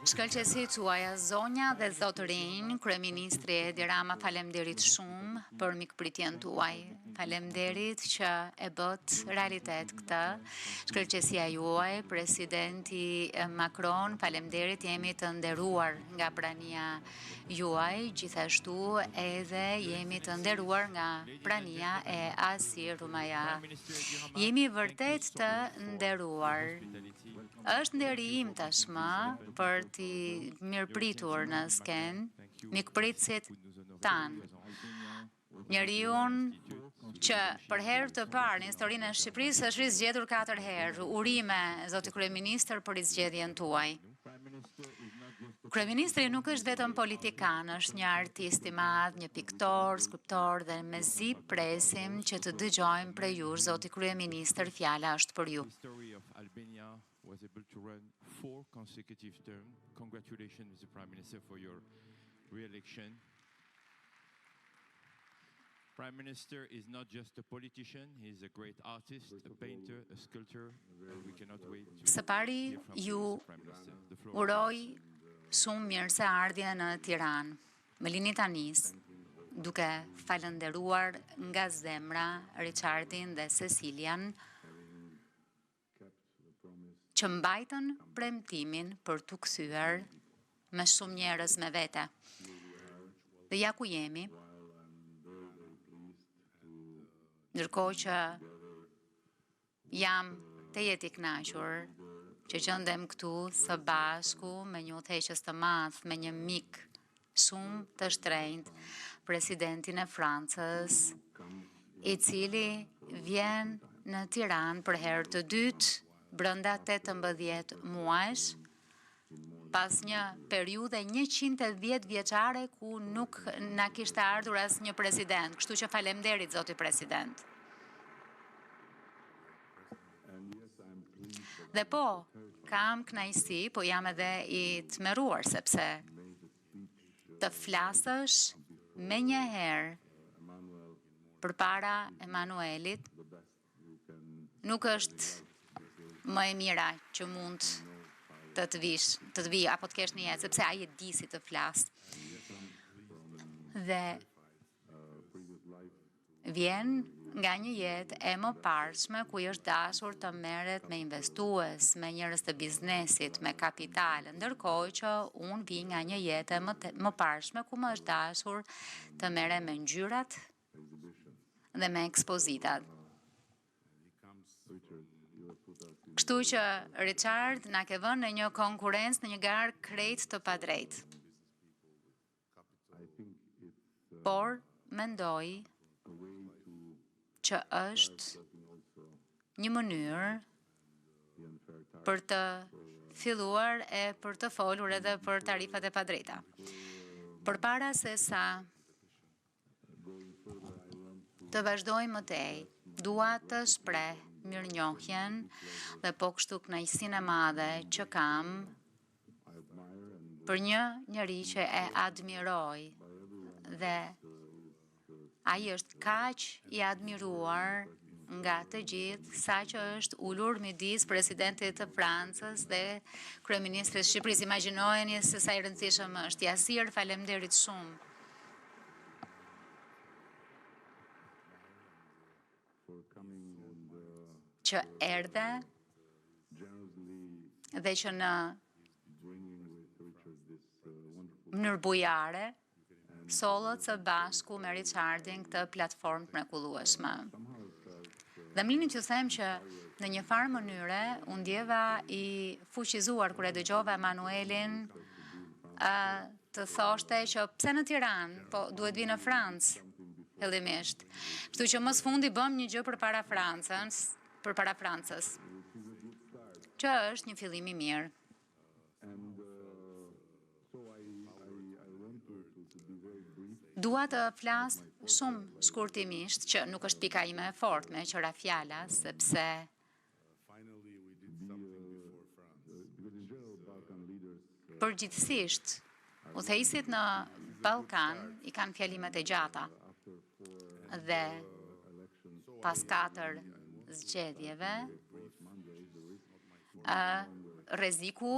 Shkëlqesitë tuaja, zonja dhe zotërinj, Kryeministri Edi Rama, faleminderit shumë për mikpritjen tuaj. Faleminderit që e bëtë realitet këtë. Shkëlqesia juaj, Presidenti Macron, faleminderit, jemi të nderuar nga prania juaj, gjithashtu edhe jemi të nderuar nga prania e Asir Rumaja. Jemi vërtet të nderuar. Është nderi im tashmë për t'i mirëpritur në skenë mikpritësit tanë. Njeriun që për herë të parë në historinë e Shqipërisë është rizgjedhur 4 herë. Urime, zoti kryeministër, për rizgjedhjen tuaj. Kryeministri nuk është vetëm politikan, është një artist i madh, një piktor, skulptor dhe mezi presim që të dëgjojmë prej jush, zoti kryeministër, fjala është për ju. Albania was able to run four consecutive terms. Congratulations, Mr. Prime Minister, for your re-election. Prime Minister is not just a politician, he is a great artist, a painter, a sculptor, and we cannot wait to Së pari, hear from you, ju Mr. Prime Minister. The floor is uroj yours. shumë mirëseardhje në Tiranë. Më lini ta nis duke falënderuar nga zemra Richardin dhe Cecilian që mbajtën premtimin për t'u kthyer me shumë njerëz me vete. Dhe ja ku jemi, ndërkohë që jam tejet i kënaqur që gjendem këtu së bashku me një udhëheqës të madh, me një mik shumë të shtrenjtë, presidentin e Francës, i cili vjen në Tiranë për herë të dytë brenda 18 muajsh, pas një periudhe 110 vjeçare ku nuk na kishte ardhur asnjë president. Kështu që faleminderit zoti president. Dhe po, kam kënaqësi, po jam edhe i tmerruar sepse të flasësh menjëherë përpara Emanuelit nuk është më e mira që mund të të vish, të të vijë apo të kesh në jetë, sepse ai e di si të flasë. Dhe vjen nga një jetë e mëparshme ku i është dashur të merret me investues, me njerëz të biznesit, me kapital, ndërkohë që unë vi nga një jetë e më mëparshme ku më është dashur të merrem me ngjyrat dhe me ekspozitat. Kështu që Richard na ke vënë në një konkurrencë, në një garë krejt të padrejtë. Por mendoj që është një mënyrë për të filluar e për të folur edhe për tarifat e padrejta. Përpara se sa të vazhdojmë më tej, dua të shpreh mirënjohjen dhe po kështu kënaqësinë e madhe që kam për një njeri që e admiroj dhe ai është kaq i admiruar nga të gjithë sa që është ulur midis presidentit të Francës dhe kryeministrit të Shqipërisë. Imagjinojeni se sa i rëndësishëm është. Jasir, faleminderit shumë. Që erdhe dhe që në mënyrë bujare sollët së bashku me Richardin këtë platformë të mrekullueshme. Dhe më lini t'ju them që në një farë mënyre u ndjeva i fuqizuar kur e dëgjova Emanuelin të thoshte që pse në Tiranë, po duhet vi në Francë fillimisht. Kështu që më së fundi bëm një gjë përpara Francës, përpara Francës, që është një fillim i mirë. Dua të flas shumë shkurtimisht, që nuk është pika ime e fortë me që ra fjala, sepse përgjithësisht udhëheqësit në Ballkan i kanë fjalimet e gjata dhe pas katër zgjedhjeve rreziku.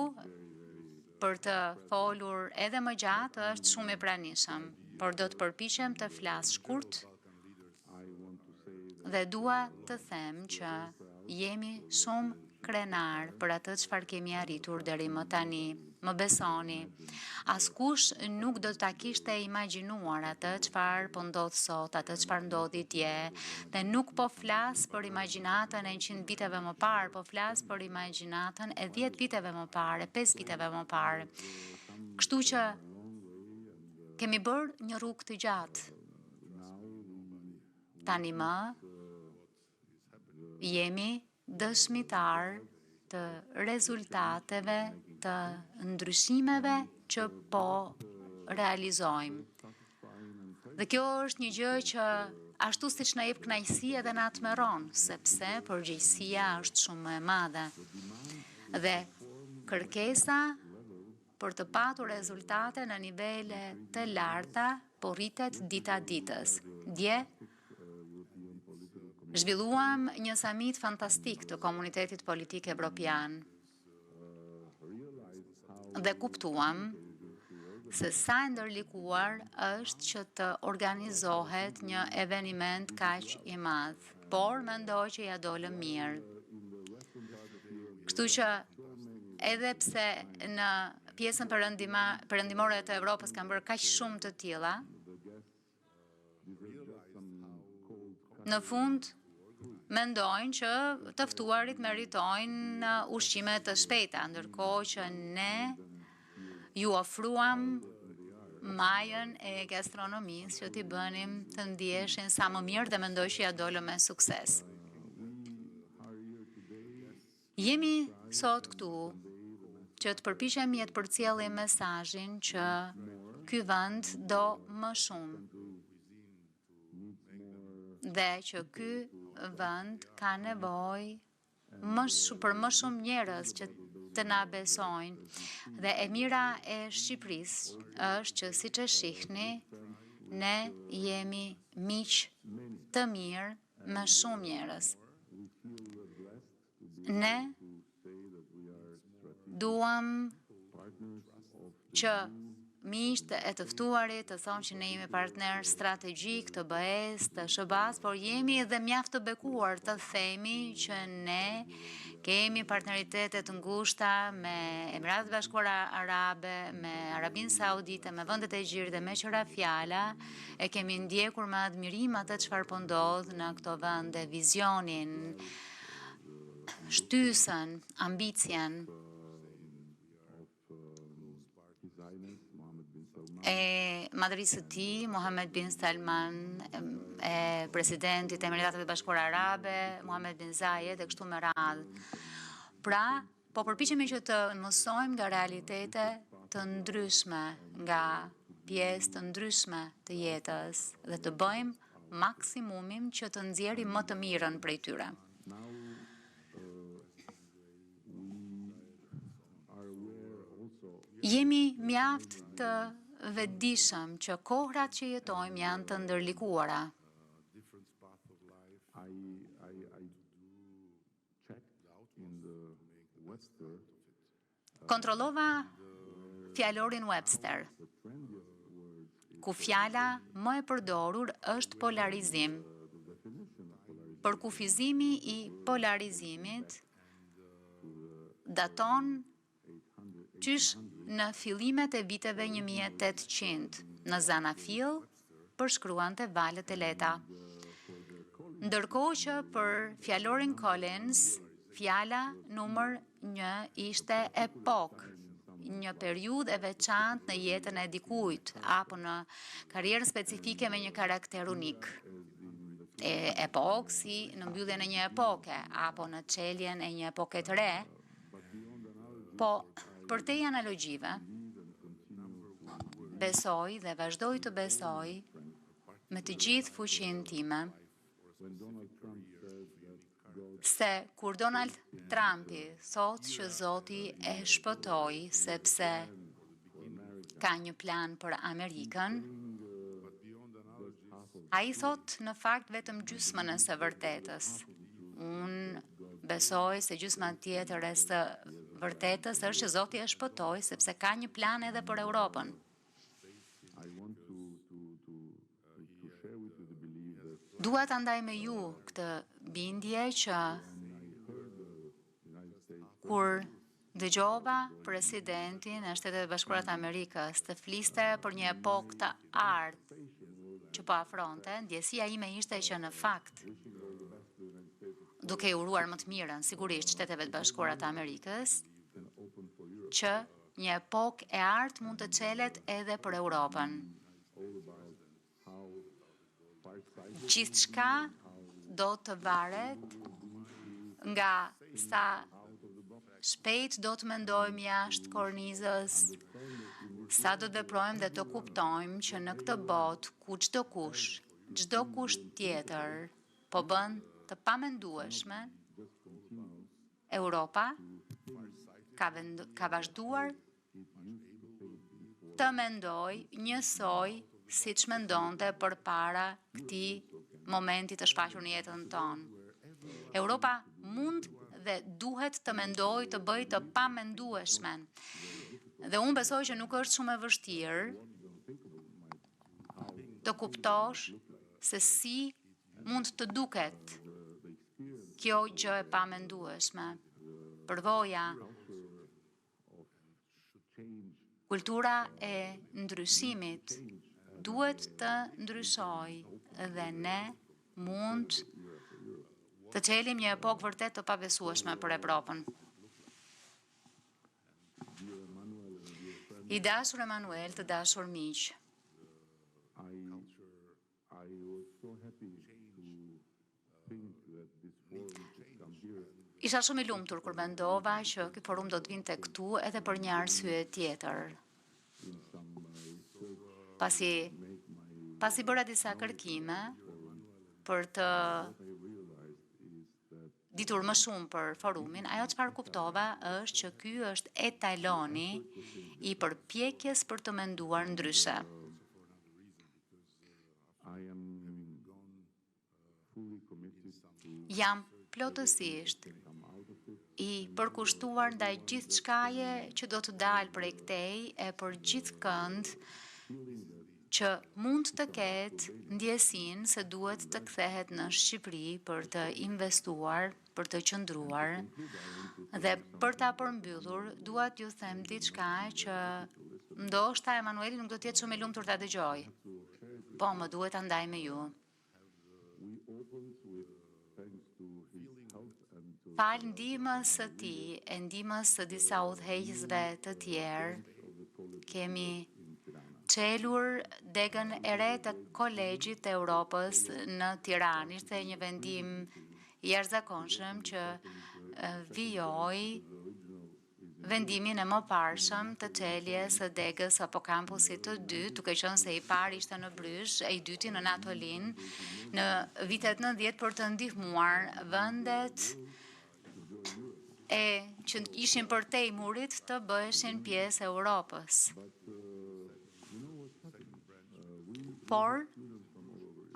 për të folur edhe më gjatë është shumë i pranishëm, por do të përpiqem të flas shkurt dhe dua të them që jemi shumë krenarë për atë çfarë kemi arritur deri më tani. Më besoni, askush nuk do ta kishte imagjinuar atë çfarë po ndodh sot, atë çfarë ndodhi dje, dhe nuk po flas për imagjinatën e 100 viteve më parë, po flas për imagjinatën e 10 viteve më parë, e 5 viteve më parë. Kështu që kemi bërë një rrugë të gjatë. Tani më jemi dëshmitarë të rezultateve të ndryshimeve që po realizojmë. Dhe kjo është një gjë që ashtu siç na jep kënaqësi edhe na tmerron, sepse përgjegjësia është shumë më e madhe. Dhe kërkesa për të patur rezultate në nivele të larta po rritet dita ditës. Dje zhvilluam një samit fantastik të komunitetit politik evropian dhe kuptuam se sa e ndërlikuar është që të organizohet një eveniment kaq i madh, por mendoj që ia dolëm mirë. Kështu që edhe pse në pjesën perëndima, perëndimore të Evropës kanë bërë kaq shumë të tilla, në fund mendojnë që të ftuarit meritojnë ushqime të shpejta, ndërkohë që ne ju ofruam majën e gastronomisë që t'i bënim të ndiheshin sa më mirë dhe mendoj që ia dolëm me sukses. Jemi sot këtu që të përpiqemi e të përcjellim mesazhin që ky vend do më shumë dhe që ky vend ka nevojë më shumë për më shumë njerëz që të na besojnë. Dhe e mira e Shqipërisë është që siç e shihni, ne jemi miq të mirë me shumë njerëz. Ne duam që miqtë e të ftuarit të thonë që ne jemi partner strategjik të BE-së, të SHBA-s, por jemi edhe mjaft të bekuar të themi që ne kemi partneritete të ngushta me Emiratet e Bashkuara Arabe, me Arabinë Saudite, me vendet e Gjirit dhe meqë ra fjala, e kemi ndjekur me admirim atë çfarë po ndodh në këto vende, vizionin, shtysën, ambicien e madhërisë së tij, Mohammed bin Salman, e presidentit të Emirateve të Bashkuara Arabe, Mohammed bin Zayed e kështu me radhë. Pra, po përpiqemi që të mësojmë nga realitete të ndryshme, nga pjesë të ndryshme të jetës dhe të bëjmë maksimumin që të nxjerrim më të mirën prej tyre. Jemi mjaft të vetëdijshëm që kohërat që jetojmë janë të ndërlikuara. Kontrollova fjalorin Webster, ku fjala më e përdorur është polarizim. Përkufizimi i polarizimit daton qysh në fillimet e viteve 1800, në zanafillë përshkruante valët e lehta. Ndërkohë që për fjalorin Collins, fjala numër një ishte epokë, një periudhë e veçantë në jetën e dikujt apo në karrierën specifike me një karakter unik. E epokë si në mbylljen e një epoke apo në çeljen e një epoke të re, Po, përtej analogjive, besoj dhe vazhdoj të besoj me të gjithë fuqinë time se kur Donald Trumpi thotë që Zoti e shpëtoi sepse ka një plan për Amerikën, ai thotë në fakt vetëm gjysmën e së vërtetës. Unë besoj se gjysma tjetër e së vërtetës është që Zoti e shpëtoi sepse ka një plan edhe për Europën. Dua ta ndaj me ju këtë bindje që kur dëgjova presidentin e Shteteve të Bashkuara të Amerikës të fliste për një epokë të artë që po afronte, ndjesia ime ishte që në fakt duke i uruar më të mirën, sigurisht Shteteve të Bashkuara të Amerikës, që një epokë e artë mund të çelet edhe për Europën. Gjithçka do të varet nga sa shpejt do të mendojmë jashtë kornizës, sa do të veprojmë dhe të kuptojmë që në këtë botë ku çdokush, çdokush tjetër po bën të pamendueshme, Europa ka, vend, ka vazhduar të mendojë njësoj siç mendonte përpara këtij momenti të shfaqur në jetën tonë. Europa mund dhe duhet të mendojë të bëjë të pamendueshmen. Dhe unë besoj që nuk është shumë e vështirë të kuptosh se si mund të duket kjo gjë e pamendueshme. Përvoja, kultura e ndryshimit duhet të ndryshojë dhe ne mund të çelim një epokë vërtet të pabesueshme për Evropën. I dashur Emanuel, të dashur miq. Isha shumë i lumtur kur mendova që ky forum do të vinte këtu edhe për një arsye tjetër. Pasi pasi bëra disa kërkime për të ditur më shumë për forumin, ajo çfarë kuptova është që ky është etaloni i përpjekjes për të menduar ndryshe. Jam plotësisht i përkushtuar ndaj gjithçkaje që do të dalë prej këtej e për gjithkënd që mund të ketë ndjesinë se duhet të kthehet në Shqipëri për të investuar, për të qëndruar dhe për ta përmbyllur, dua t'ju them diçka që ndoshta Emanueli nuk do të jetë shumë i lumtur ta dëgjojë. Po, më duhet ta ndaj me ju. Falë ndihmës së tij e ndihmës së disa udhëheqësve të tjerë, kemi çelur degën e re të Kolegjit të Europës në Tiranë. Ishte një vendim i jashtëzakonshëm që vijoi vendimin e mëparshëm të çeljes së degës apo kampusit të dytë, duke qenë se i pari ishte në Bryzh e i dyti në Natolin, në vitet 90 për të ndihmuar vendet e që ishin përtej murit të bëheshin pjesë e Europës. Por,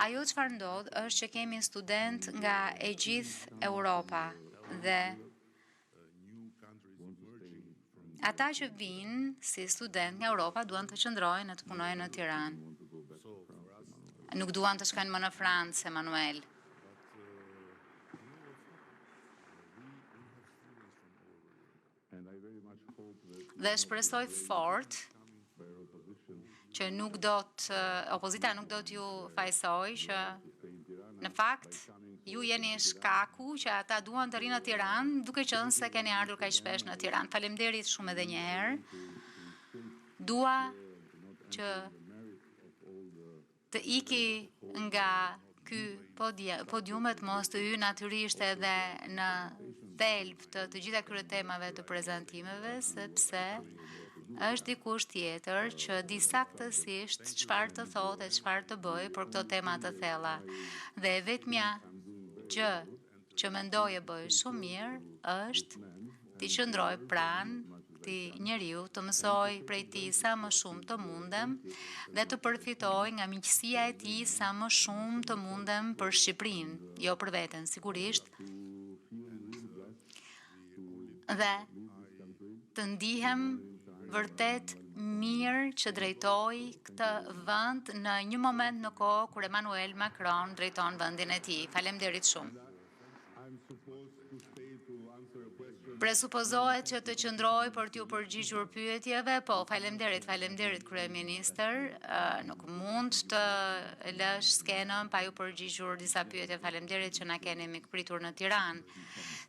ajo çfarë ndodh është që kemi studentë nga e gjithë Europa dhe Ata që vijnë si studentë nga Europa duan të qëndrojnë e të punojnë në Tiranë. Nuk duan të shkojnë më në Francë, Emanuel. Dhe shpresoj fort që nuk do të, opozita nuk do t'ju fajësojë që në fakt ju jeni shkaku që ata duan të rrinë në Tiranë, duke qenë se keni ardhur kaq shpesh në Tiranë. Faleminderit shumë edhe një herë. Dua që të iki nga ky podium e të mos të hyj natyrisht edhe në thelb të të gjitha këtyre temave të prezantimeve, sepse është dikush tjetër që di saktësisht çfarë të thotë e çfarë të bëjë për këto tema të thella. Dhe e vetmja gjë që mendoj e bëj shumë mirë është t'i qëndroj pranë këtij njeriu, të mësoj prej tij sa më shumë të mundem dhe të përfitoj nga miqësia e tij sa më shumë të mundem për Shqipërinë, jo për veten, sigurisht. Dhe. Të ndihem vërtet mirë që drejtoj këtë vend në një moment në kohë kur Emmanuel Macron drejton vendin e tij. Faleminderit shumë. Presupozohet që të qëndroj për t'ju përgjigjur pyetjeve, po, faleminderit, faleminderit kryeministër, nuk mund të lësh skenën pa ju përgjigjur disa pyetje, faleminderit që na keni mikpritur në Tiranë,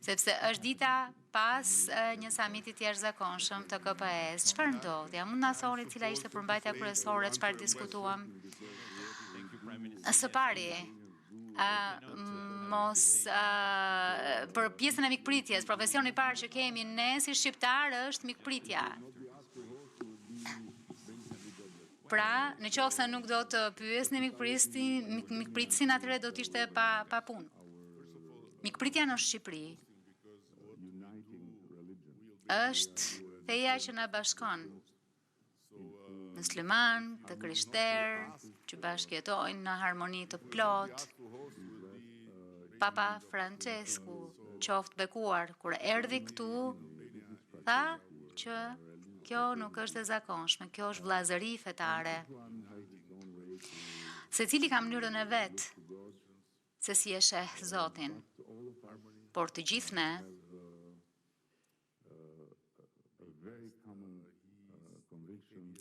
sepse është dita pas një samiti të jashtëzakonshëm të KPE-së. Çfarë ndodhi? A mund na thoni cila ishte përmbajtja kryesore, çfarë diskutuam? Së pari, mos për pjesën e mikpritjes, profesioni i parë që kemi ne si shqiptarë është mikpritja. Pra, në qoftë se nuk do të pyesni mikpritësin, atëherë do të ishte pa, pa punë. Mikpritja në Shqipëri është feja që na bashkon. Muslimanë, të krishterë, që bashkëjetojnë në harmoni të plotë. Papa Francesku, qoftë bekuar, kur erdhi këtu, tha që kjo nuk është e zakonshme, kjo është vllazëri fetare. Secili ka mënyrën e vet se si e sheh Zotin, por të gjithë ne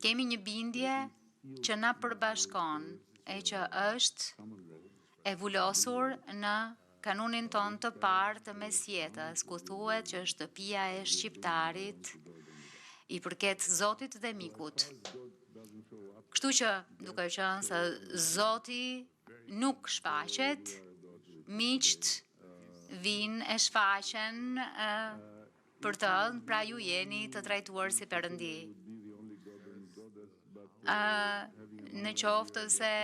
Kemi një bindje që na përbashkon e që është e vulosur në kanunin tonë të parë të mesjetës, ku thuhet që shtëpia e shqiptarit i përket Zotit dhe mikut. Kështu që, duke qenë se Zoti nuk shfaqet, miqtë vijnë e shfaqen për të, pra ju jeni të trajtuar si perëndi. Në qoftë se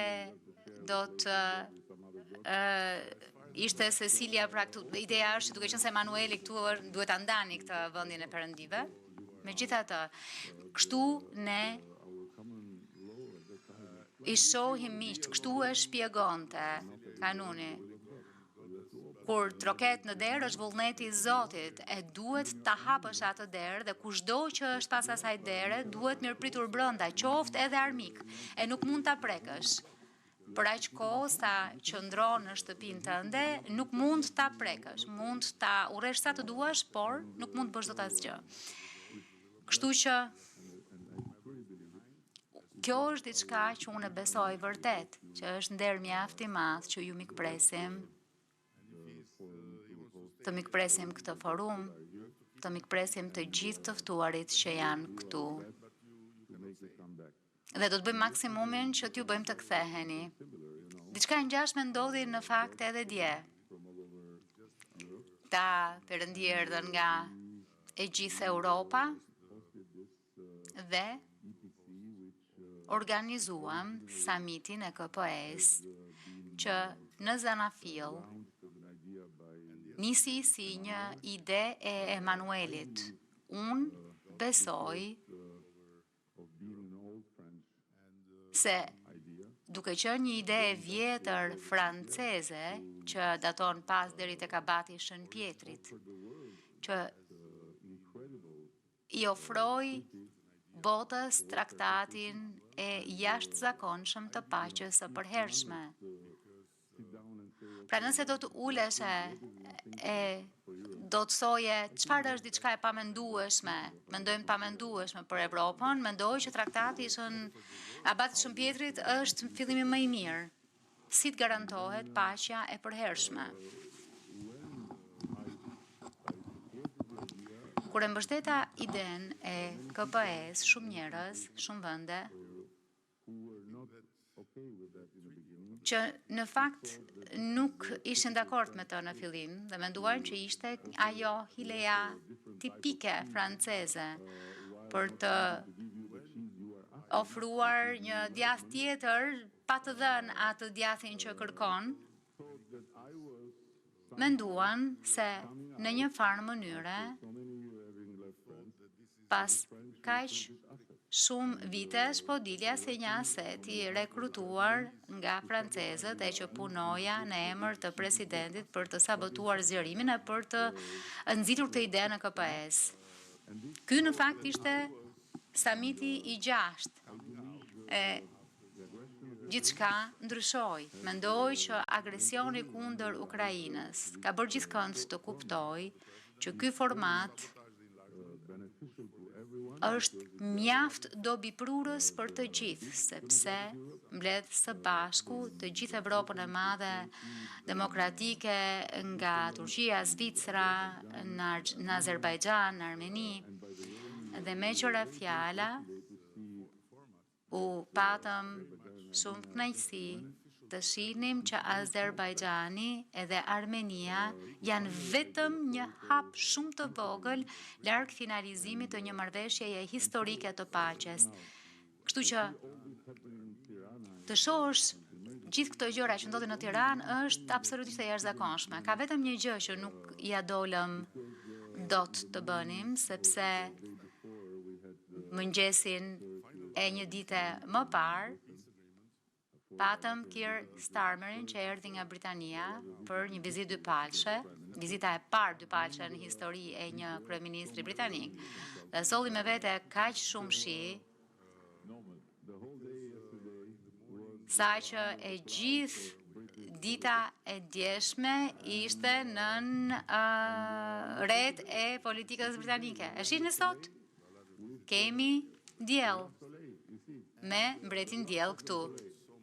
do të ishte Cecilia, pra këtu, ideja është duke qenë se Emanueli këtu duhet ta ndani këtë vendin e perëndive. Megjithatë, kështu ne i shohim miqtë, kështu e shpjegonte kanuni. Kur troket në derë është vullneti i Zotit, e duhet ta hapësh atë derë dhe kushdo që është pas asaj dere duhet mirëpritur brenda, qoftë edhe armik, e nuk mund ta prekësh. Për aq kohë sa qëndron në shtëpinë tënde, nuk mund ta prekësh, mund ta urresh sa të duash, por nuk mund të bësh dot asgjë. Kështu që Kjo është diçka që unë e besoj vërtet, që është nder mjaft i madh që ju mikpresim, të mikpresim këtë forum, të mikpresim të gjithë të ftuarit që janë këtu. Dhe do të bëjmë maksimumin që t'ju bëjmë të ktheheni. Diçka e ngjashme ndodhi në fakt edhe dje. Këta perëndi erdhën nga e gjithë Europa, dhe organizuam samitin e KPE-së që në zanafillë nisi si një ide e Emanuelit. Unë besoj se duke qenë një ide e vjetër franceze që daton pas deri tek abati i Shën Pjetrit, që i ofroi botës traktatin e jashtëzakonshëm të paqes së përhershme. Pra nëse do të uleshe e do të thoje çfarë është diçka e pamendueshme, mendojmë pamendueshme për Evropën, mendoj që traktati i Shën Abatit Shën Pjetrit është fillimi më i mirë. Si të garantohet paqja e përhershme? Kur e mbështeta idenë e KPE-së, shumë njerëz, shumë vende, që në fakt nuk ishin dakord me të në fillim dhe menduan që ishte ajo hileja tipike franceze për të ofruar një djathë tjetër pa të dhënë atë djathin që kërkon, menduan se në një farë mënyre, pas kaq shumë vitesh po dilja si një aset i rekrutuar nga francezët e që punoja në emër të presidentit për të sabotuar zgjerimin e për të nxitur këtë ide në KPE. Ky në fakt ishte samiti i gjashtë. E gjithçka ndryshoi. Mendoj që agresioni kundër Ukrainës ka bërë gjithkënd të kuptojë që ky format është mjaft dobiprurës për të gjithë, sepse mbledh së bashku të gjithë Evropën e madhe demokratike nga Turqia, Zvicra, në, në Azerbajxhan, në Armeni, dhe meqë ra fjala, u patëm shumë kënaqësi të shihnim që Azerbajxhani edhe Armenia janë vetëm një hap shumë të vogël larg finalizimit të një marrëveshjeje historike të paqes. Kështu që të shohësh gjithë këto gjëra që ndodhin në Tiranë është absolutisht e jashtëzakonshme. Ka vetëm një gjë që nuk ia dolëm dot të bënim, sepse mëngjesin e një dite më parë, patëm Keir Starmerin që erdhi nga Britania për një vizitë dypalëshe, vizita e parë dypalëshe në histori e një kryeministri britanik. Dhe solli me vete kaq shumë shi, sa që e gjithë dita e djeshme ishte nën uh, retë e politikës britanike. E shihni sot? Kemi diell me mbretin diell këtu.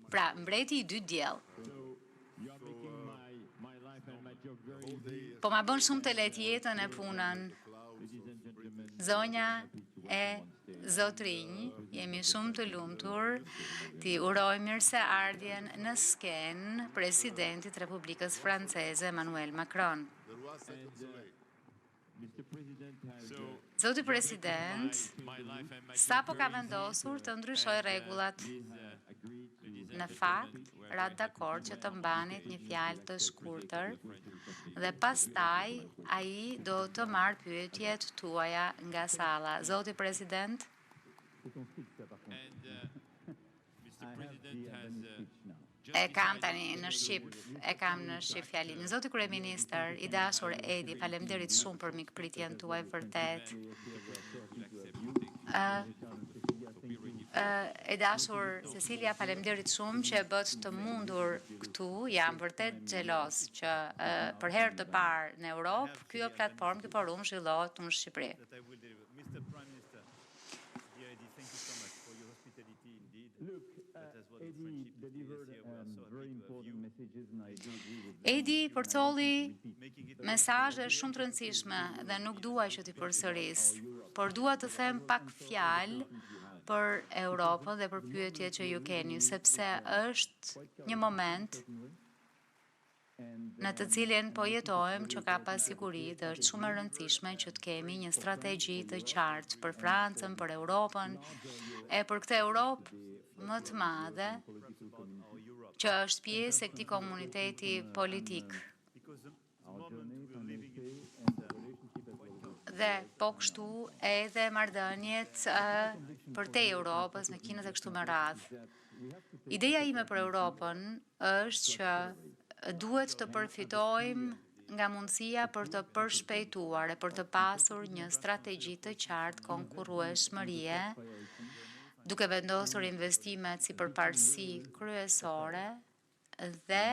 Pra, mbreti i dytë diell. Po ma bën shumë të lehtë jetën e punën. Zonja e zotërinj, jemi shumë të lumtur t'i urojmë mirëseardhjen në skenë presidentit të Republikës Franceze Emmanuel Macron. Zoti President, sapo ka vendosur të ndryshojë rregullat. Në fakt, ratë dakord që të mbanit një fjalë të shkurtër dhe pastaj ai do të marrë pyetjet tuaja nga salla. Zoti President, E kam tani në shqip, e kam në shqip fjalimin. Zoti kryeministër, i dashur Edi, faleminderit shumë për mikpritjen tuaj vërtet. Ë e dashur Cecilia, faleminderit shumë që e bëtë të mundur këtu. Jam vërtet xheloz që për herë të parë në Europë, kjo platformë, ky forum zhvillohet në Shqipëri. Edi përcolli mesazhe shumë të rëndësishme dhe nuk dua që t'i përsëris, por dua të them pak fjalë për Europën dhe për pyetjet që ju keni, sepse është një moment në të cilin po jetojmë që ka pasiguri dhe është shumë e rëndësishme që të kemi një strategji të qartë për Francën, për Europën e për këtë Europë më të madhe që është pjesë e këtij komuniteti politik. Dhe po kështu edhe marrëdhëniet përtej Europës me Kinën dhe kështu me radhë. Ideja ime për Europën është që duhet të përfitojmë nga mundësia për të përshpejtuar e për të pasur një strategji të qartë konkurrueshmërie, duke vendosur investimet si përparësi kryesore dhe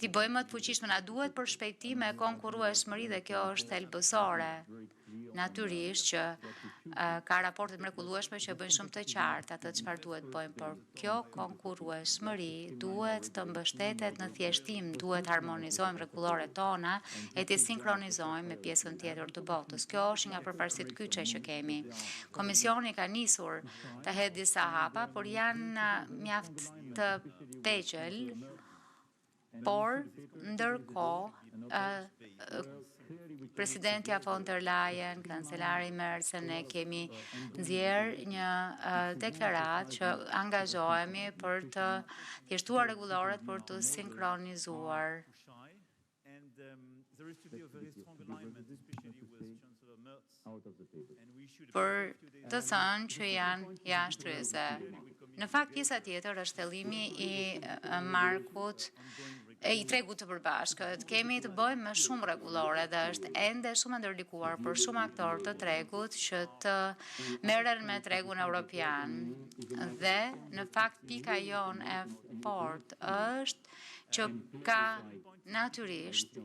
t'i bëjmë më të fuqishme, na duhet përshpejtim e konkurrueshmëri dhe kjo është thelbësore. Natyrisht që ka raporte të mrekullueshme që e bëjnë shumë të qartë atë çfarë duhet bëjmë, por kjo konkurrueshmëri duhet të mbështetet në thjeshtim, duhet harmonizojmë rregulloret tona e t'i sinkronizojmë me pjesën tjetër të botës. Kjo është nga përparësitë kyçe që kemi. Komisioni ka nisur të hedhë disa hapa, por janë mjaft të vegjël, por ndërkohë Presidentja von der Leyen, kancelari Merz, ne kemi nxjerrë një deklaratë që angazhohemi për të thjeshtuar rregulloret për të sinkronizuar. Për të thënë që janë jashtë tryeze. Në fakt, pjesa tjetër është thellimi i markut E i tregut të përbashkët. Kemi të bëjmë me shumë rregullore dhe është ende shumë e ndërlikuar për shumë aktorë të tregut që të merren me tregun europian. Dhe në fakt pika jonë e fortë është që ka natyrisht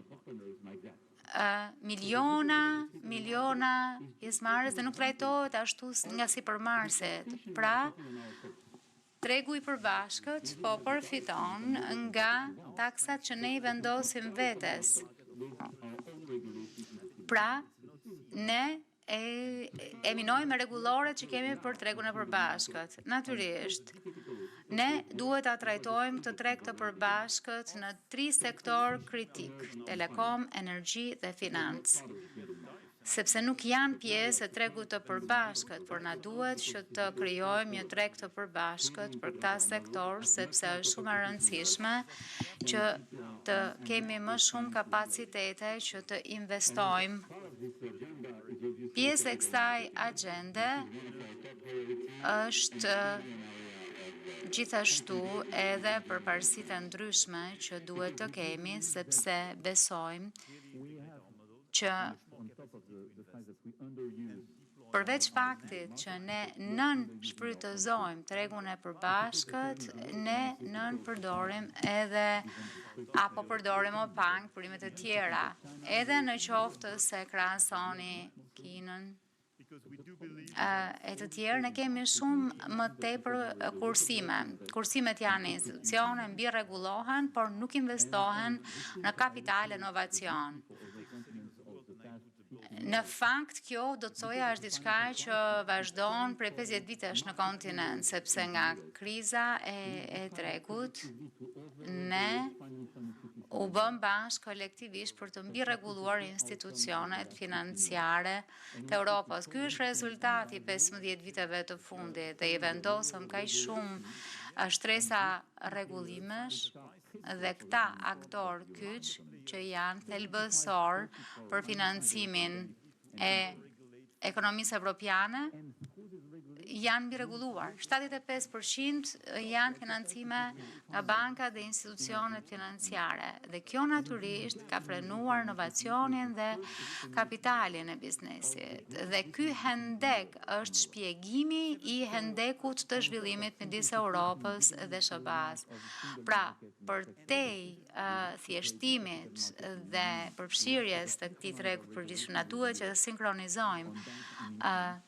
miliona, miliona pjesëmarrës dhe nuk trajtohet ashtu nga sipërmarrësit. Pra, Tregu i përbashkët po përfiton nga taksat që ne i vendosim vetes. Pra, ne e, e minojmë me rregulloret që kemi për tregun e përbashkët. Natyrisht, ne duhet ta trajtojmë këtë treg të përbashkët në tri sektorë kritik, telekom, energji dhe financë sepse nuk janë pjesë e tregut të përbashkët, por na duhet që të krijojmë një treg të përbashkët për këta sektorë, sepse është shumë e rëndësishme që të kemi më shumë kapacitete që të investojmë. Pjesë e kësaj agjende është gjithashtu edhe përparësitë e ndryshme që duhet të kemi, sepse besojmë që përveç faktit që ne nënshfrytëzojmë tregun e përbashkët, ne nënpërdorim edhe apo përdorim më pak burimet e tjera. Edhe në qoftë se krahasoni Kinën e të tjerë, ne kemi shumë më tepër kursime. Kursimet janë në institucione, mbirregullohen, por nuk investohen në kapital inovacion. Në fakt, kjo do të thoja është diçka që vazhdon prej 50 vitesh në kontinent, sepse nga kriza e, e tregut, ne u bëmë bashkë kolektivisht për të mbirregulluar institucionet financiare të Europës. Ky është rezultati i 15 viteve të fundit dhe i vendosëm kaq shumë shtresa rregullimesh dhe këta aktorë kyç që janë thelbësor për financimin e ekonomisë evropiane janë mbirregulluar. 75% janë financime nga bankat dhe institucionet financiare. Dhe kjo natyrisht ka frenuar inovacionin dhe kapitalin e biznesit. Dhe ky hendek është shpjegimi i hendekut të zhvillimit midis Europës dhe SHBA-s. Pra, përtej uh, thjeshtimit dhe përfshirjes të këtij tregu të përgjithshëm, na duhet që të sinkronizojmë uh,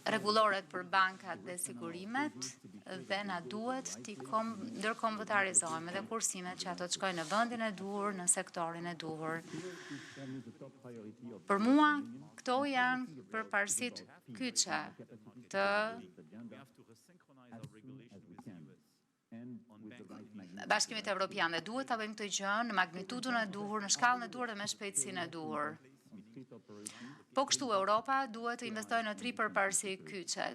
rregulloret për bankat dhe sigurimet dhe na duhet t'i ndërkombëtarizojmë edhe kursimet që ato të shkojnë në vendin e duhur, në sektorin e duhur. Për mua, këto janë përparësitë kyçe të Bashkimit Evropian dhe duhet ta bëjmë këtë gjë në magnitudën e duhur, në shkallën e duhur dhe me shpejtësinë e duhur. Po kështu Europa duhet të investojë në tri përparësi kyçe: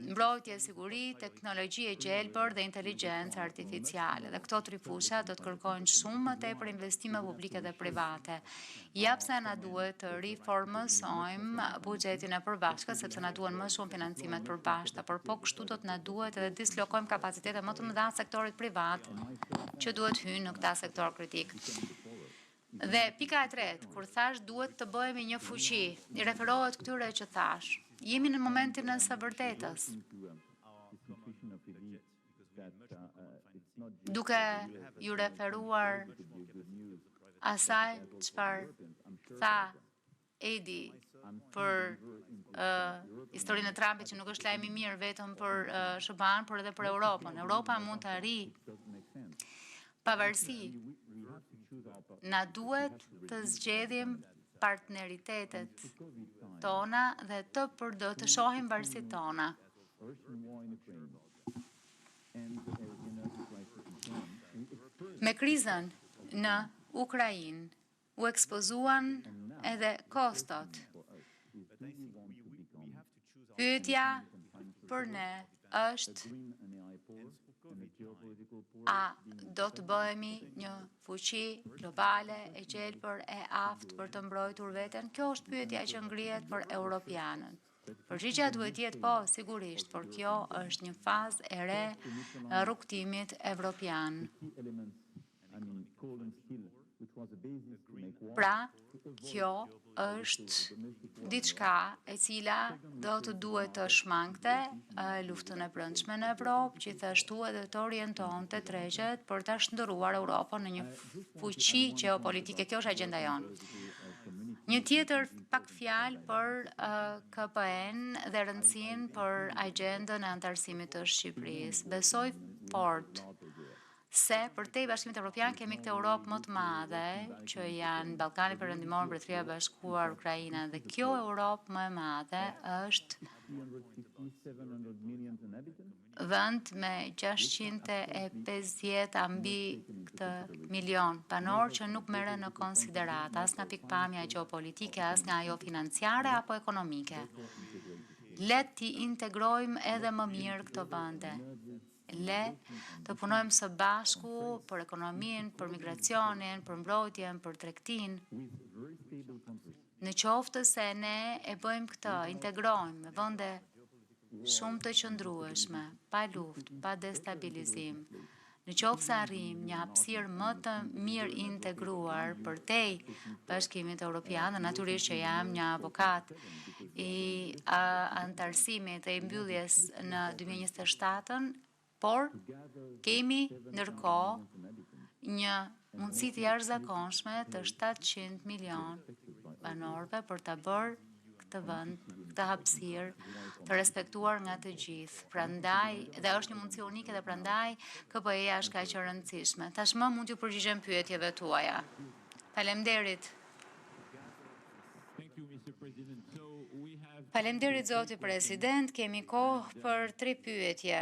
mbrojtje, siguri, teknologji e gjelbër dhe inteligjencë artificiale. Dhe këto tri fusha do të kërkojnë shumë më tepër investime publike dhe private. Ja pse na duhet të riformësojmë buxhetin e përbashkët, sepse na duhen më shumë financime të përbashkëta, por po kështu do të na duhet edhe dislokojmë kapacitete më të mëdha sektorit privat që duhet hyjnë në këta sektor kritik. Dhe pika e tretë, kur thash duhet të bëhemi një fuqi, i referohet këtyre që thash. Jemi në momentin e së vërtetës. Duke ju referuar asaj çfarë tha Edi për uh, historinë e Trumpit që nuk është lajm i mirë vetëm për uh, SHBA-n, por edhe për Europën. Europa mund të arrijë pavarësi. Na duhet të zgjedhim partneritetet tona dhe të përdo të shohim varësitë tona. Me krizën në Ukrainë u ekspozuan edhe kostot. Pyetja për ne është a do të bëhemi një fuqi globale e gjelbër e aftë për të mbrojtur veten? Kjo është pyetja që ngrihet për europianët. Përgjigja duhet të jetë po, sigurisht, por kjo është një fazë e re e rrugëtimit evropian. Pra, kjo është diçka e cila do të duhet të shmangte luftën e brendshme në Evropë, gjithashtu edhe të orientonte tregjet për ta shndërruar Europën në një fuqi gjeopolitike. Kjo është agjenda jonë. Një tjetër pak fjalë për KPE-n dhe rëndësinë për agjendën e anëtarësimit të Shqipërisë. Besoj fort se përtej Bashkimit Evropian kemi këtë Europë më të madhe, që janë Ballkani Perëndimor, Mbretëria e Bashkuar, Ukraina dhe kjo Europë më e madhe është vend me 650 a mbi këtë milion banorë që nuk merren në konsideratë as nga pikëpamja gjeopolitike, as nga ajo financiare apo ekonomike. Le t'i integrojmë edhe më mirë këto vende. Le të punojmë së bashku për ekonominë, për migracionin, për mbrojtjen, për tregtinë. Në qoftë se ne e bëjmë këtë, integrojmë me vende shumë të qëndrueshme, pa luftë, pa destabilizim, në qoftë se arrijmë një hapësirë më të mirë integruar përtej Bashkimit Evropian, dhe natyrisht që jam një avokat i anëtarësimit e i mbylljes në 2027-ën, por kemi ndërkohë një mundësi të jashtëzakonshme të 700 milion banorëve për ta bërë këtë vend, këtë hapësirë të respektuar nga të gjithë. Prandaj, dhe është një mundësi unike dhe prandaj KPE-ja është kaq e rëndësishme. Tashmë mund t'ju përgjigjem pyetjeve tuaja. Faleminderit. Faleminderit zoti president, kemi kohë për tri pyetje.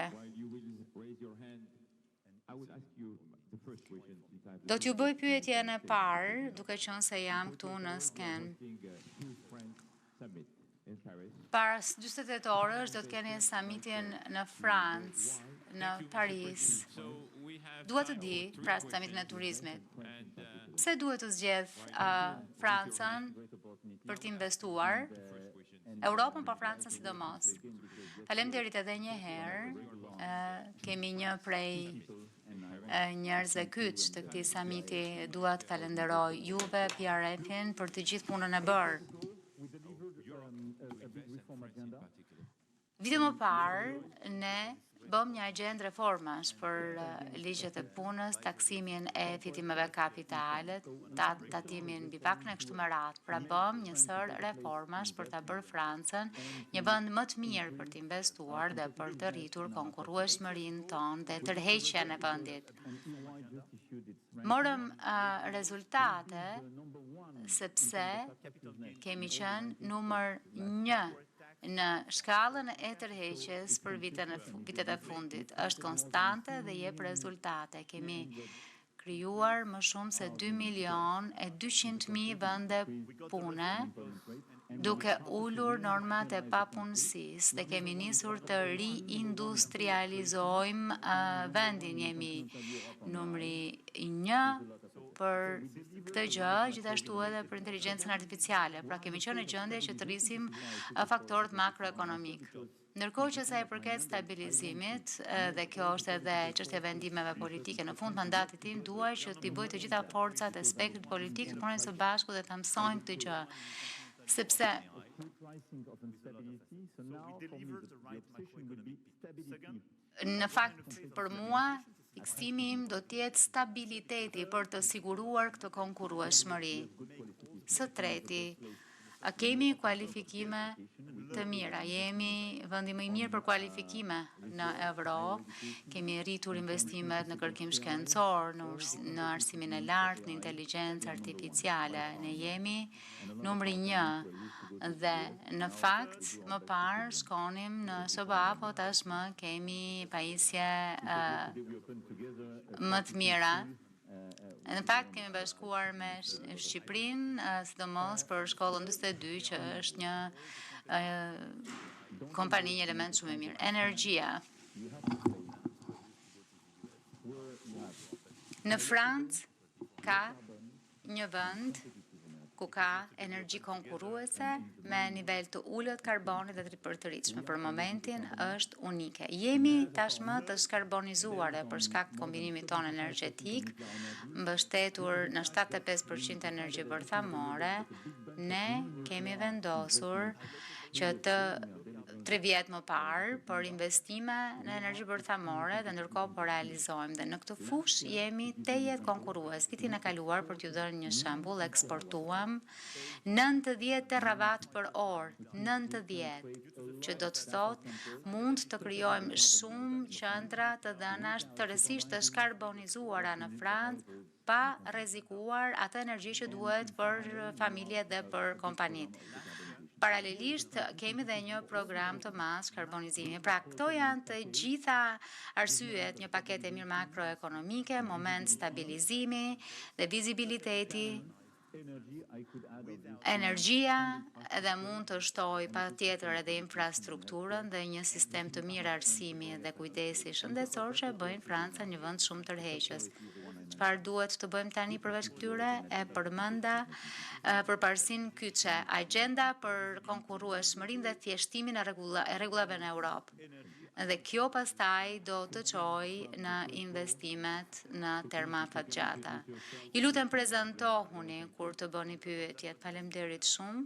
Do t'ju bëj pyetjen e parë, duke qenë se jam këtu në skenë. Para 48 orësh do të keni samitin në Francë, në Paris. Dua të di, pra samitin e turizmit. Pse duhet të zgjedh uh, Francën për të investuar? Europën, po Francën sidomos. Faleminderit edhe një herë. Kemi një prej njerëzve kyç të këtij samiti. Dua të falenderoj juve, PRF-in, për të gjithë punën e bërë. Vite më parë, ne bëmë një agjendë reformash për ligjet e punës, taksimin e fitimeve kapitale, tatimin mbi pagën e kështu me radhë. Pra bëmë një sërë reformash për ta bërë Francën një vend më të mirë për të investuar dhe për të rritur konkurrueshmërinë tonë dhe tërheqjen e vendit. Morëm rezultate sepse kemi qenë numër 1 në shkallën e tërheqjes për vitet e, vitet e fundit. Është konstante dhe jep rezultate. Kemi krijuar më shumë se 2 milion e 200 mijë vende pune, duke ulur normat e papunësisë dhe kemi nisur të riindustrializojmë vendin. Jemi numri 1 për këtë gjë, gjithashtu edhe për inteligjencën artificiale. Pra kemi qenë në gjendje që të rrisim faktorët makroekonomikë. Ndërkohë që sa i përket stabilizimit, dhe kjo është edhe çështje e vendimeve politike, në fund mandatit tim dua që t'i bëj të gjitha forcat e spektrit politik të punojnë së bashku dhe ta mësojnë këtë gjë. Sepse në fakt për mua fiksimi im do të jetë stabiliteti për të siguruar këtë konkurrueshmëri. Së treti, a kemi kualifikime të mira? Jemi vendi më i mirë për kualifikime në Evropë. Kemi rritur investimet në kërkim shkencor, në, në arsimin e lartë, në inteligjencë artificiale. Ne jemi numri 1 dhe në fakt më parë shkonim në SHBA, po tashmë kemi pajisje uh, më të mira. Në fakt kemi bashkuar me Shqipërinë, sidomos për shkollën 42 që është një kompani, një element shumë i mirë. Energjia. Në Francë ka një vend ku ku ka energji konkurruese me nivel të ulët karboni dhe të ripërtëritshme. Për momentin është unike. Jemi tashmë të shkarbonizuar dhe për shkak të kombinimit tonë energjetik, mbështetur në 75% energji bërthamore, ne kemi vendosur që të tre vjet më parë për investime në energji bërthamore dhe ndërkohë po realizojmë dhe në këtë fushë jemi tejet konkurrues. Vitin e kaluar për t'ju dhënë një shembull, eksportuam 90 terawatt për orë, 90, që do të thotë mund të krijojmë shumë qendra të dhënash tërësisht të shkarbonizuara në Francë pa rrezikuar atë energji që duhet për familjet dhe për kompanitë. Paralelisht kemi dhe një program të madh shkarbonizimi. Pra, këto janë të gjitha arsyet, një paketë e mirë makroekonomike, moment stabilizimi dhe vizibiliteti Energjia edhe mund të shtoj patjetër edhe infrastrukturën dhe një sistem të mirë arsimi dhe kujdesi shëndetësor që e bëjnë Francën një vend shumë tërheqës. Çfarë duhet të bëjmë tani përveç këtyre? E përmenda përparësinë kyçe, agjenda për konkurrueshmërinë dhe thjeshtimin e rregullave në Europë. Dhe kjo pastaj do të çojë në investimet në terma afatgjata. Ju lutem prezantohuni kur të bëni pyetjet. Faleminderit shumë.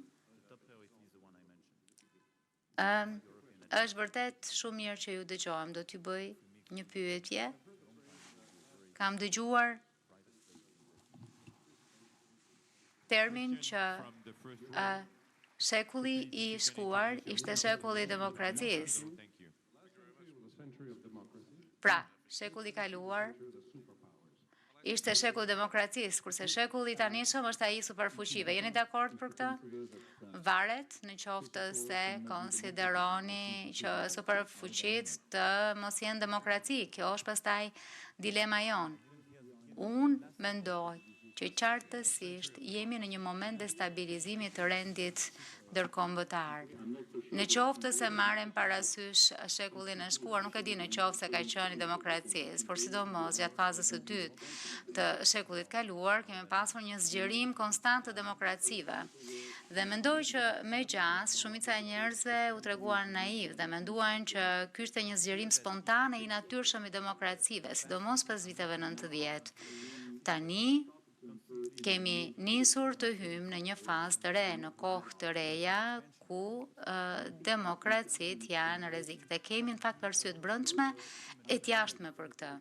Ëm është vërtet shumë mirë që ju dëgjojmë. Do t'ju bëj një pyetje. Kam dëgjuar termin që shekulli i shkuar ishte shekulli i demokracisë. Pra, shekulli i kaluar ishte shekulli i demokracisë, kurse shekulli i tanishëm është ai i superfuqive. Jeni dakord për këtë? Varet në qoftë se konsideroni që superfuqitë të mos jenë demokraci. Kjo është pastaj dilema jonë. Unë mendoj që qartësisht jemi në një moment destabilizimi të rendit ndërkombëtar. Në qoftë se marrim parasysh shekullin e shkuar, nuk e di në qoftë se ka qenë i demokracisë, por sidomos gjatë fazës së dytë të shekullit kaluar, kemi pasur një zgjerim konstant të demokracive. Dhe mendoj që me gjasë, shumica e njerëzve u treguan naiv dhe menduan që ky ishte një zgjerim spontan e i natyrshëm i demokracive, sidomos pas viteve 90. Tani kemi nisur të hyjmë në një fazë të re, në kohë të reja ku demokracitë janë në rrezik dhe kemi në fakt arsye të brendshme e të jashtme për këtë.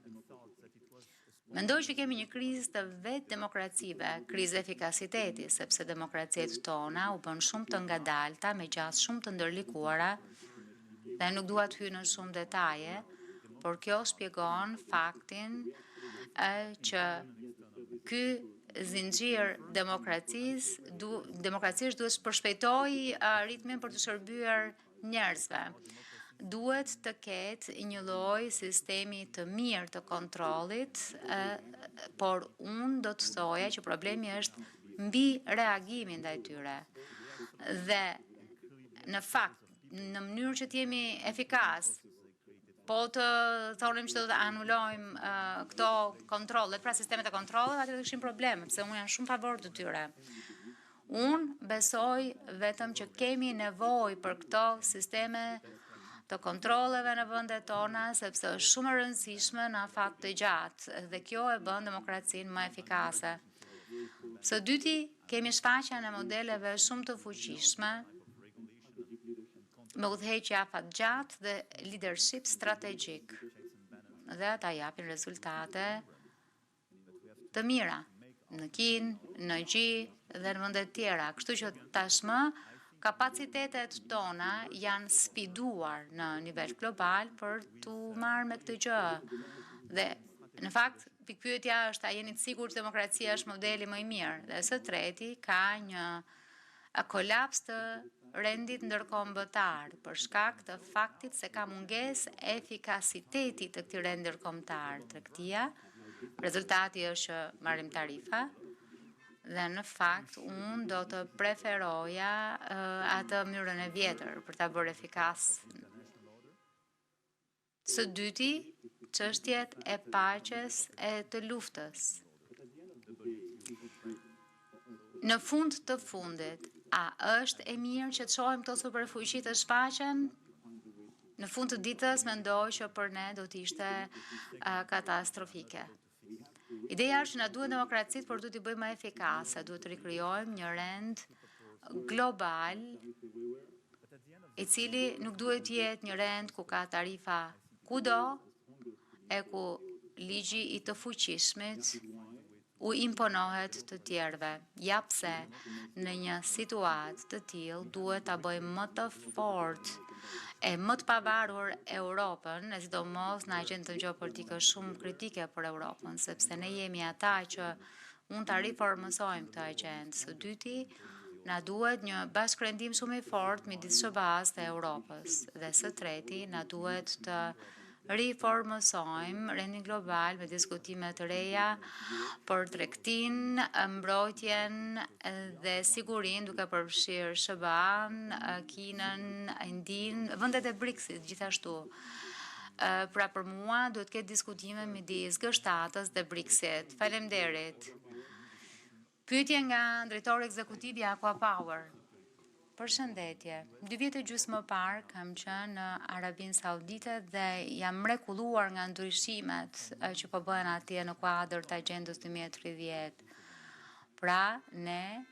Mendoj që kemi një krizë të vetë demokracive, krizë efikasiteti, sepse demokracitë tona u bënë shumë të ngadalta, me gjasë shumë të ndërlikuara, dhe nuk dua të hyj në shumë detaje, por kjo shpjegon faktin e, që ky zinxhir demokracisë du, demokracisë duhet të përshpejtojë ritmin për të shërbyer njerëzve. Duhet të ketë një lloj sistemi të mirë të kontrollit, por unë do të thoja që problemi është mbi reagimi ndaj tyre. Dhe në fakt, në mënyrë që të jemi efikas, po të thonim që do të anulojmë uh, këto kontrollet, pra sistemet e kontrolleve, atëherë do të kishim probleme, pse unë jam shumë favor të tyre. Unë besoj vetëm që kemi nevojë për këto sisteme të kontrolleve në vendet tona, sepse është shumë e rëndësishme në afat të gjatë dhe kjo e bën demokracinë më efikase. Së dyti, kemi shfaqjen e modeleve shumë të fuqishme me udhëheqje afatgjatë dhe leadership strategjik. Dhe ata japin rezultate të mira në Kinë, në Gji dhe në vende të tjera. Kështu që tashmë kapacitetet tona janë sfiduar në nivel global për t'u marrë me këtë gjë. Dhe në fakt pikëpyetja është a jeni të sigurt që demokracia është modeli më i mirë? Dhe së treti ka një kolaps të rendit ndërkombëtar për shkak të faktit se ka mungesë efikasiteti të këtij rendi ndërkombëtar. Tregtia, rezultati është që marrim tarifa dhe në fakt unë do të preferoja atë mënyrën e vjetër për ta bërë efikas. Së dyti, çështjet e paqes e të luftës. Në fund të fundit, a është e mirë që të shohim këto superfuqi të shfaqen? Në fund të ditës mendoj që për ne do të ishte katastrofike. Ideja është që na duhen demokracitë, por duhet t'i bëjmë më efikase, duhet të rikrijojmë një rend global i cili nuk duhet të jetë një rend ku ka tarifa kudo e ku ligji i të fuqishmit u imponohet të tjerëve. Ja pse në një situatë të tillë duhet ta bëjmë më të fortë e më të pavarur Europën, e sidomos në agjendën gjeopolitike shumë kritike për Europën, sepse ne jemi ata që mund ta riformësojmë këtë agjendë. Së dyti, na duhet një bashkërendim shumë i fortë midis SHBA-s dhe Europës. Dhe së treti, na duhet të riformësojmë rendin global me diskutime të reja për tregtinë, mbrojtjen dhe sigurinë duke përfshirë SHBA-n, Kinën, Indinë, vendet e BRICS-it gjithashtu. Pra për mua duhet të ketë diskutime midis G7-s dhe BRICS-it. Faleminderit. Pyetje nga drejtori ekzekutiv i Aqua Power. Përshëndetje. Dy vjet e gjysmë më parë kam qenë në Arabinë Saudite dhe jam mrekulluar nga ndryshimet që po bëhen atje në kuadër të agjendës 2030. Pra, ne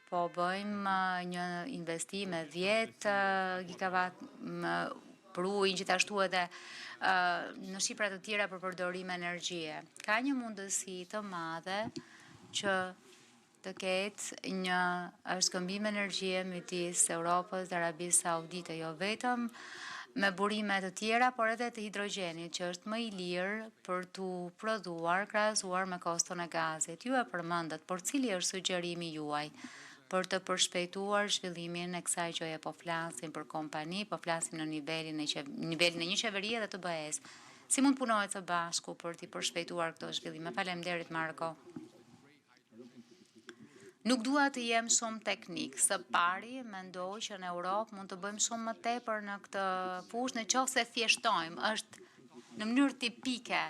po bëjmë një investim me 10 gigawatt për ujin, gjithashtu edhe në shifra të tjera për përdorim energjie. Ka një mundësi të madhe që të ketë një shkëmbim energjie midis Europës dhe Arabisë Saudite, jo vetëm me burime të tjera, por edhe të hidrogjenit, që është më i lirë për t'u prodhuar krahasuar me koston e gazit. Ju e përmendët, por cili është sugjerimi juaj për të përshpejtuar zhvillimin e kësaj gjëje? Po flasim për kompani, po flasim në nivelin e nivelin e një qeverie dhe të BE-së. Si mund të punohet së bashku për t'i përshpejtuar këto zhvillime? Faleminderit Marko. Nuk dua të jem shumë teknik. Së pari, mendoj që në Europë mund të bëjmë shumë më tepër në këtë fushë në qoftë se thjeshtojmë. Është në mënyrë tipike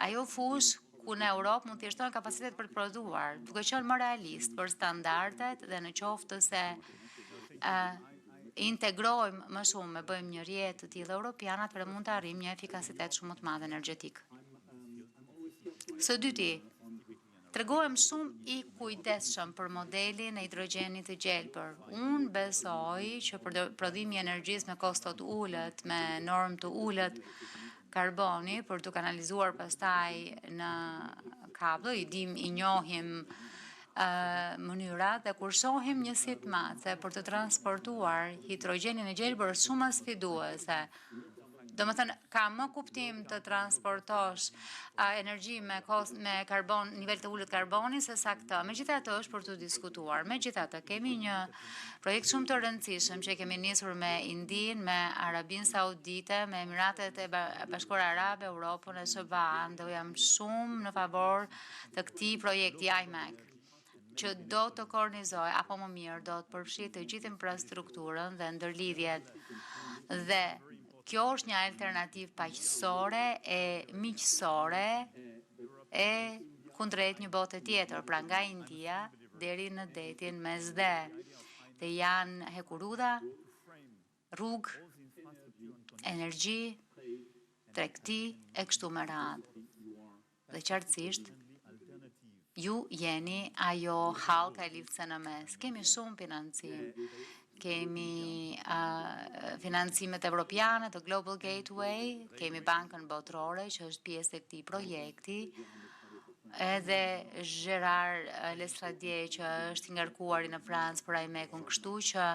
ajo fushë ku në Europë mund të thjeshtojnë kapacitetet për të prodhuar, duke qenë më realist për standardet dhe në qoftë se uh, integrojmë më shumë, e bëjmë një rrjet të tillë europian, atëherë mund të arrijmë një efikasitet shumë më të madh energjetik. Së dyti, Tregohem shumë i kujdesshëm për modelin e hidrogjenit të gjelbër. Unë besoj që prodhimi i energjisë me kosto të ulët, me normë të ulët karboni për t'u kanalizuar pastaj në kablo, i dim, i njohim mënyrat dhe kur shohim njësitë matëse për të transportuar hidrogjenin e gjelbër është shumë më sfiduese. Domethënë, ka më kuptim të transportosh energji me, kos, me karbon, nivel të ulët karboni se sa këtë. Megjithatë është për t'u diskutuar. Megjithatë, kemi një projekt shumë të rëndësishëm që kemi nisur me Indinë, me Arabinë Saudite, me Emiratet e Bashkuara Arabe, Europën e SHBA-në, dhe jam shumë në favor të këtij projekti IMEC që do të kornizojë, apo më mirë, do të përfshijë të gjithë infrastrukturën dhe ndërlidhjet. Dhe kjo është një alternativë paqësore e miqësore e kundrejt një bote tjetër, pra nga India deri në detin Mesdhe. Dhe janë hekurudha, rrugë, energji, tregti e kështu me radhë. Dhe qartësisht, ju jeni ajo hallka e lidhëse në mes. Kemi shumë financim. Kemi uh, financimet evropiane të Global Gateway, kemi Bankën Botërore që është pjesë e këtij projekti, edhe Gerard Lestradier që është i ngarkuari në Francë për IMEC-un, kështu që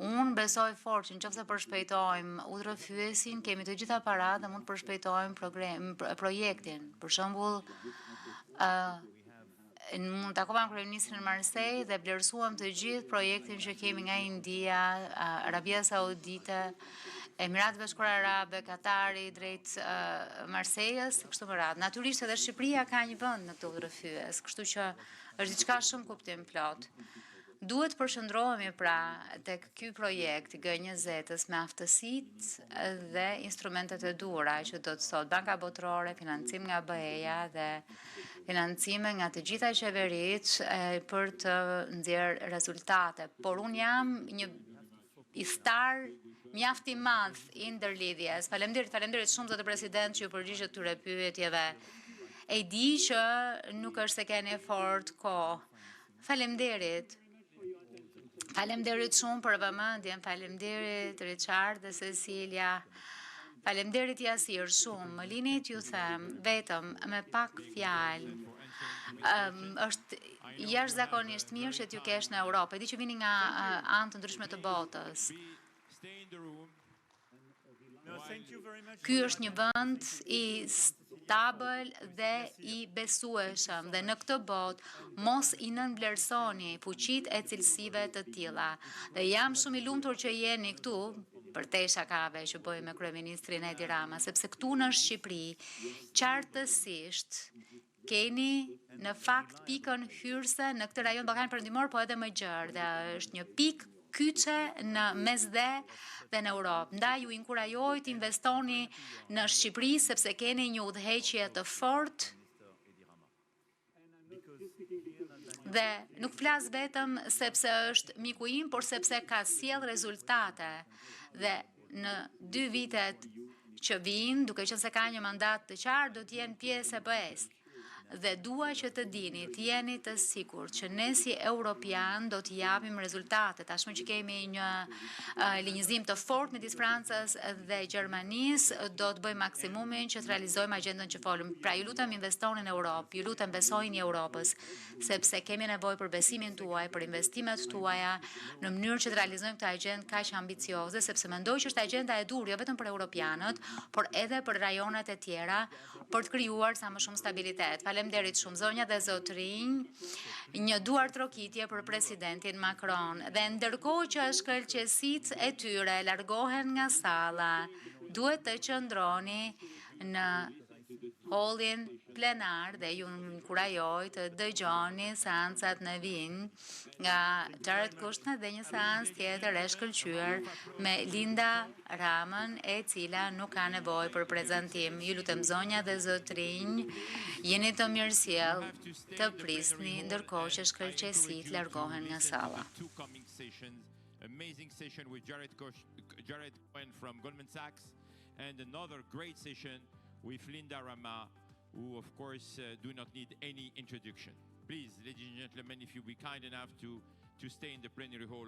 unë besoj fort që në qoftë se përshpejtojmë udhërrëfyesin, kemi të gjitha paratë dhe mund të përshpejtojmë projektin. Për shembull, uh, Unë takova kryeministrin në Marsej dhe vlerësuam të gjithë projektin që kemi nga India, Arabia Saudite, Emiratet e Bashkuara Arabe, Katari drejt Marsejës, kështu me radhë. Natyrisht edhe Shqipëria ka një vend në këtë udhërrëfyes, kështu që është diçka shumë kuptimplotë. Duhet të përqendrohemi pra tek ky projekt i G20-s me aftësitë dhe instrumentet e duhura, që do të thotë Banka Botërore, financim nga BE-ja dhe financime nga të gjitha qeveritë për të nxjerrë rezultate. Por unë jam një ithtar mjaft i madh i ndërlidhjes. Faleminderit, faleminderit shumë, zoti president, që ju përgjigjët këtyre pyetjeve. E di që nuk është se keni fort kohë. Faleminderit. Faleminderit shumë për vëmendjen, faleminderit, Richard dhe Cecilia. Faleminderit, Jasir, shumë. Më lini t'ju them vetëm me pak fjalë. Është jashtëzakonisht mirë që t'ju kesh në Europë. E di që vini nga anë të ndryshme të botës. Stay in the room. No, thank you very much. Ky është një vend i stabël dhe i besueshëm dhe në këtë botë mos i nënvlerësoni fuqitë e cilësive të tilla. Dhe jam shumë i lumtur që jeni këtu për te shakave që bëj me kryeministrin Edi Rama, sepse këtu në Shqipëri qartësisht keni në fakt pikën hyrëse në këtë rajon Ballkan Perëndimor, po edhe më gjerë, dhe është një pikë kyçe në Mesdhe dhe në Europë. Ndaj ju inkurajoj të investoni në Shqipëri sepse keni një udhëheqje të fortë dhe nuk flas vetëm sepse është miku im, por sepse ka sjell rezultate dhe në 2 vitet që vijnë, duke qenë se ka një mandat të qartë, do të jenë pjesë e BE-s. Dhe dua që të dini, të jeni të sigurt që ne si europian do të japim rezultate. Tashmë që kemi një linjëzim të fortë midis Francës dhe Gjermanisë, do të bëjmë maksimumin që të realizojmë agjendën që folëm. Pra ju lutem, investoni në Europë, ju lutem, besojini Europës, sepse kemi nevojë për besimin tuaj, për investimet tuaja, në mënyrë që të realizojmë këtë agjendë kaq ambicioze, sepse mendoj që është agjenda e duhur jo vetëm për europianët, por edhe për rajonet e tjera, për të krijuar sa më shumë stabilitet. Faleminderit shumë, zonja dhe zotrinj. Një duar trokitje për presidentin Macron. Dhe ndërkohë që shkëlqesitë e tyre largohen nga salla, duhet të qëndroni në hollin plenar dhe ju inkurajoj të dëgjoni seancat në vijim nga Jared Kushner dhe një seancë tjetër e shkëlqyer me Linda Ramën, e cila nuk ka nevojë për prezantim. Ju lutem, zonja dhe zotrinj, jeni të mirësjell të prisni ndërkohë që shkëlqesitë largohen nga salla. Two coming sessions, amazing session with Jared Cohen from Goldman Sachs and another great session with Linda Rama, who of course do not need any introduction. Please, ladies and gentlemen, if you be kind enough to stay in the plenary hall.